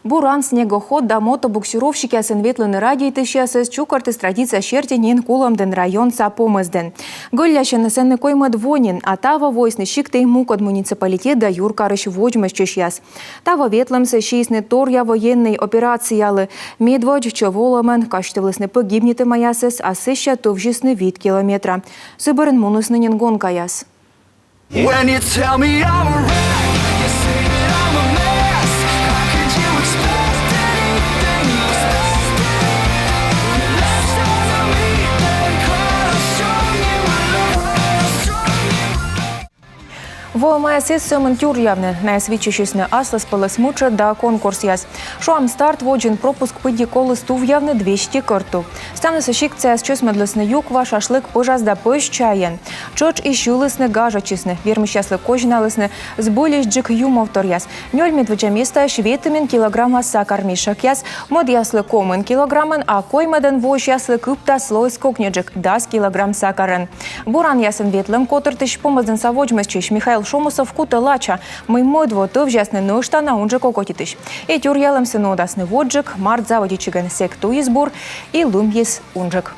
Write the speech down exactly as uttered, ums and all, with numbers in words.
Буран, снегоход да мотобуксировщикъясын ветлыны радейтысьясӧс чукӧртіс традиция серти нин Кулӧмдін районса Помӧсдін. Гӧллясьӧны сэні коймӧд во нин, а таво воисны сиктӧй мукӧд муниципалитет да юркарысь водзмӧстчысьяс. Таво ветлӧмсӧ сиисны торъя военнӧй операциялы. Медводз чӧв олӧмӧн казьтывлісны пӧгибнитӧмаясӧс, а сэсся тӧвзисны вит километра. Сы бӧрын мунісны нин гонкаяс. When you tell me I'm a wreck, you say that I'm a mess. How could you expect anything less? Less out of me than quite a strong you were, quite a strong you were. Воӧмаяс эз сӧмын тюръявны, найӧс виччысисны аслыспӧлӧс мытшӧд да конкурсъяс. Шуам, старт водзын пропуск пыдди коліс тувъявны двести кӧрт тув. Ставнысӧ сиктсаяс чӧсмӧдлісны юква, шашлык, пӧжас да пӧсь чайӧн. Тшӧтш и сьылісны, гажӧдчисны, вермысьяслы козьналісны збыльысь дзик юмовторъяс. Нёль медводдза местаысь ветымын килограмма сакар мешӧкъяс, мӧдъяслы комын килограммӧн, а коймӧдӧн воысьяслы кыптас лоис кокньыджык, дас килограмм сакарӧн. Буранъясын ветлӧм котыртысь, Помӧсдінса водзмӧстчысь Михаил Шомусов кутӧ лача, мый мӧд во тӧвзясны нӧшта на унджык окотитысь. И тюръялӧмсӧ нуӧдасны водзджык, март заводитчигӧн сэк туйыс бур, и лымйыс унджык.